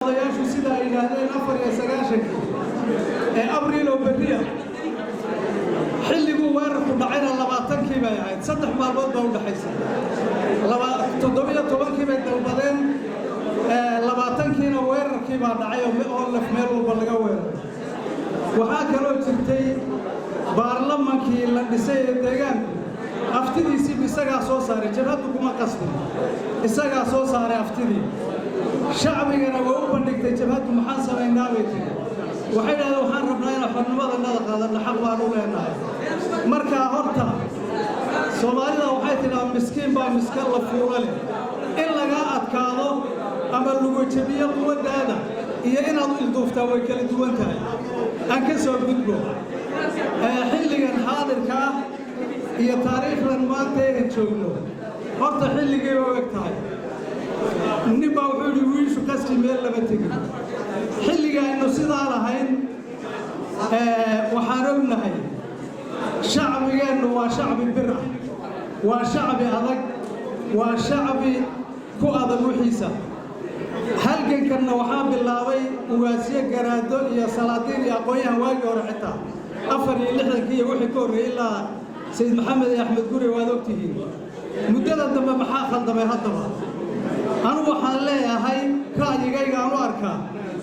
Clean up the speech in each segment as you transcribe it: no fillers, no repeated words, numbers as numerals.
Odayaashu sida ay yidhaahdeen, 94-kii ee Abriil oo berriya xilliguu weerarku dhacayna 20-kii bay ahayd. 3 maalmood baa u dhexaysa. 17-kii bay dalbadeen, 20-kiina weerarkii baa dhacay oo ONLF meel walba laga weeraray. Waxaa kaloo jirtay baarlamankii la dhisay ee deegaanku aftidiisiibu isagaa soo saaray. Jabhaddu kuma qasbin, isagaa soo saaray aftidii. Shacbigana waa u bandhigtay jabhaddu. "Maxaan samaynaa?" bay tiri. Waxay dhahdeen, "Waxaan rabnaa inaan xornimadannada qaadanno, xaq baan u leenahay." Markaa horta Soomaalida waxay tidhaha, "Miskiin baa miska la fuula leh." In lagaa adkaado ama lagu jebiyo quwaddaada iyo inaad u ilduuftaa way kala duwan tahay. Aan ka soo gudbo xilligan xaadirka ah iyo taariikhdan maanta ean joogno. Horta xilligiiba u eg tahay. Nin baa wuxuu yidhi, "Wiishu qaski meel lama tegin." Xilliga aynu sidaa lahayn, waxaan ognahay shacbigeennu waa shacbi bir ah, waa shacbi adag, waa shacbi ku adag wixiisa. Halgankanna waxaa bilaabay ugaasyo, garaado iyo salaadiin iyo aqoon-yahan waagii hore, xitaa 64-kii iyo wixii ka horreeyey ilaa Sayid Maxamed iyo Axmed Gure, waad ogtihiin. Muddada dambe maxaa khaldamay? Haddaba anugu waxaan leeyahay, ra'yigayga aan u arkaa,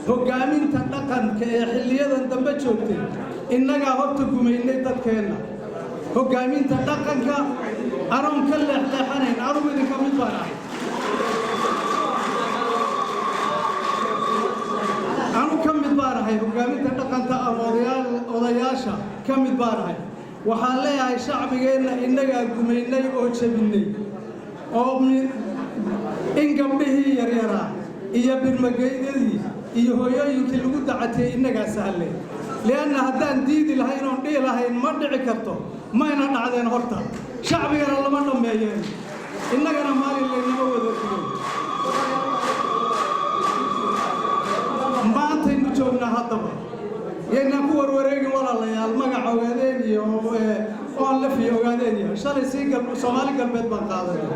hoggaaminta dhaqanka ee xilliyadan dambe joogtay innagaa horta gumaynay dadkeenna. Hoggaaminta dhaqanka anoon ka leexleexanayn, anugu idinka mid baan ahay. Anu ka mid baan ahay hoggaaminta dhaqanka ama odayaasha ka mid baan ahay. Waxaan leeyahay, shacbigeenna innagaa gumaynay oo jebinnay, oo in gabdhihii yaryaraa iyo birmageydadii iyo hooyooyinkii lagu dacatiyey innagaa sahlay. Lianna haddaan diidi lahayn oon dhihi lahayn ma dhici karto, mayna dhacdeen. Horta shacbigana lama dhammeeyeen, innagana maalin laynama wada digo. Maantaynu joognaa. Haddaba yaynaan ku warwareegin, walaalayaal, magaca Ogaadeen iyo ONLF iyo Ogaadeen iyo shalay sii Soomaali Galbeed baan qaadanay.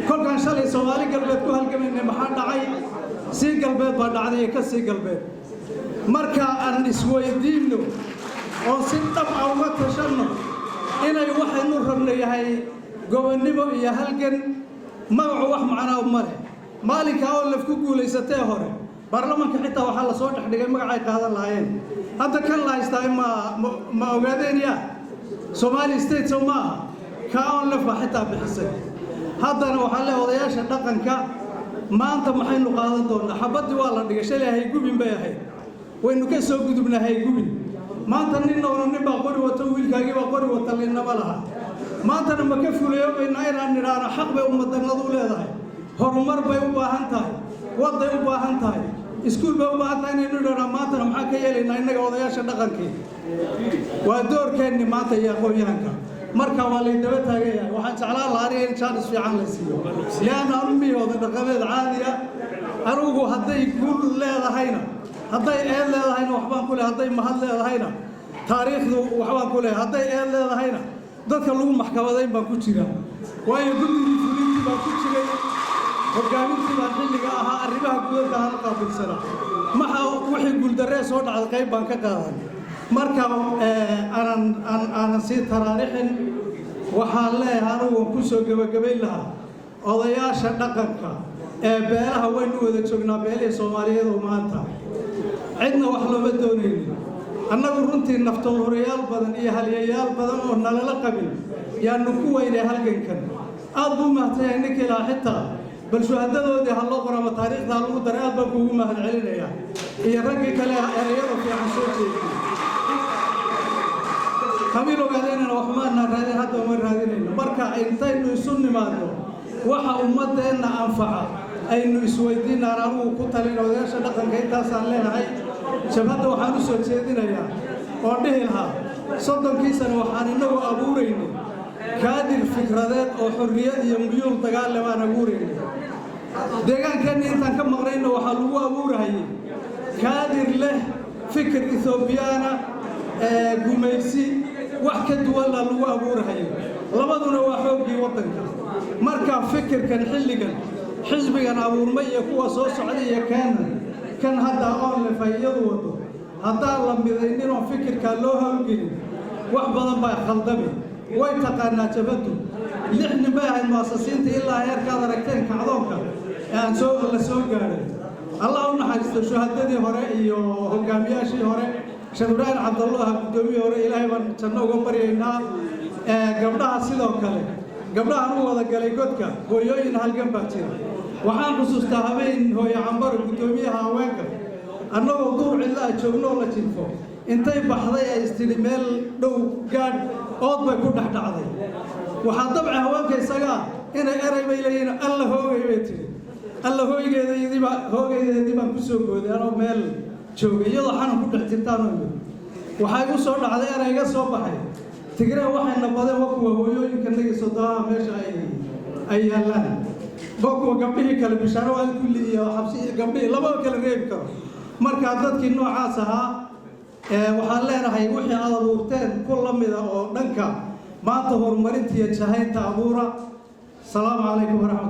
Kolkaan shalay Soomaali Galbeed ku halgamaynay, maxaa dhacay? Sii galbeed baa dhacday iyo ka sii galbeed. Marka aan isweydiinno oo si dhab ah uga tashanno inay waxaynu rabno yahay gobonnimo iyo halgan. Magacu wax macnaa ma leh. Maalinkaa ONLF ku guulaysatee hore, baarlamanka xitaa waxaa la soo dhex dhigay magacay qaadan lahaayeen. Hadda kan la haystaa ma Ogaadeen ya Somali State sow ma aha? Kaa ONLF baa xitaa bixisay. Haddana waxaa leeyahay odayaasha dhaqanka, maanta maxaynu qaadan doonnaa? Xabaddii waa la dhigay. Shalay haygubin bay ahayd, waynu ka soo gudubnaa haygubin. Maanta nin noona nin baa qori wato, wiilkaagii baa qori wata, linnama laha. Maantana ma ka fuleyoobaynaa inaan nidhaahno xaq bay ummadannadu u leedahay, horumar bay u baahan tahay, wadday u baahan tahay, iskuul bay u baahan tahay inaynu idhahnaa? Maantana maxaan ka yeelaynaa innaga odayaasha dhaqankii? Waa doorkeenni maanta iyo aqoon-yahanka. Marka waa laydaba taagan yahay. Waxaan jeclaan lahaa aniga in jaanis fiican la siiyo, lianna anu miyooda dhaqameed caadiya. Anugu hadday guul leedahayna, hadday eed leedahayna, waxbaan ku lehay. Hadday mahad leedahayna, taariikhdu waxbaan ku lehay. Hadday eed leedahayna, dadka lagu maxkamadayn baan ku jiraa, waayo guddigii fulintii baan ku jiray, hoggaamintii baan xilliga ahaa, arrimaha gudadka aan u qaabilsanaa. Maxa wixii guuldarree soo dhacday qayb baan ka qaadan. Marka aanan aanan sii taraarixin, waxaan leeyahay anigu waan ku soo gebagabayn lahaa odayaasha dhaqanka ee beelaha. Waynu wada joognaa beelihii Soomaaliyeed oo maanta cidna wax looma doonaynin. Annagu runtii naftood badan iyo halyayaal badan oo nalala qabin yaanu ku weynay halgankan. Aad buu mahadsanyahay ninkii lahaa xitaa bal shuhadadoodii ha loo qoro ama taariikhda ha lagu daray. Aad baan kuugu mahad celinayaa iyo raggii kale erayada fiican soo jeediyey. Qabiil Ogaadeynana waxmaanaan raadin, hadda uma raadinayno. Marka intaynu isu nimaadno, waxa ummaddeenna anfaca aynu isweydiinaan. Anugu ku talin odayaasha dhaqanka intaasaan leenahay. Jabhadda waxaan u soo jeedinayaa oon dhihi lahaa, 30-kii sano waxaan innagu abuuraynay kaadir fikradeed oo xorriyad iyo muyuul dagaal baan abuuraynay. Deegaankeenna intaan ka maqnayna waxaa lagu abuurahayay kaadir leh fikir Ethoobiyaana gumaysi wax ka duwanla lagu abuurahayay. Labaduna waa xooggii waddanka. Marka fikirkan xilligan xisbigan abuurmay iyo kuwa soo socday iyo keenan Kan hadda ONLF ay iyadu wado, haddaan la midaynin oo fikirkaa loo howlgelin, wax badan baa khaldami. Way taqaanaa jabhaddu. Lix nin bay ahayd muasasiinta ilaa heerkaad aragteen kacdoonka ee aan soo la soo gaadhay. Allah u naxariisto shuhadadii hore iyo hogaamiyaashii hore. Sheekh Ibraahim Cabdallah, guddoomiyihii hore, Ilaahay baan janno uga baryaynaa. Gabdhaha sidoo kale, gabdhahan u wada galay godka, hooyooyin halgan baa jira. Waxaan xusuustaa habeen hooye Cambaro, guddoomiyaha haweenka, annagoo duur cidla ah joogno oo la jiifo, intay baxday ay istidhi meel dhow gaadh, ood bay ku dhex dhacday. Waxaa dabci haweenka isagaa inay eray bay leeyihiin, "Alla hoogay," bay tidhi. Alla hooygeedaydiiba, hoogaydeedii baan ku soo gooday anoo meel joogay, iyadoo xanuun ku dhex jirtaanoo imid. Waxaa igu soo dhacday erayga soo baxay: Tigree waxayna badeen waa kuwa hooyooyinka nagii sodonaha meesha ay yaallaan, waa kuwa gabdhihii kale bishaaro waa kulli iyo xabsi iyo gabdhihii lamaba kala reebi karo. Marka dadkii noocaas ahaa, waxaan leenahay wixii aad abuurteen ku la mida oo dhanka maanta horumarinta iyo jahaynta abuura. Asalaamu calaykum waraxmatu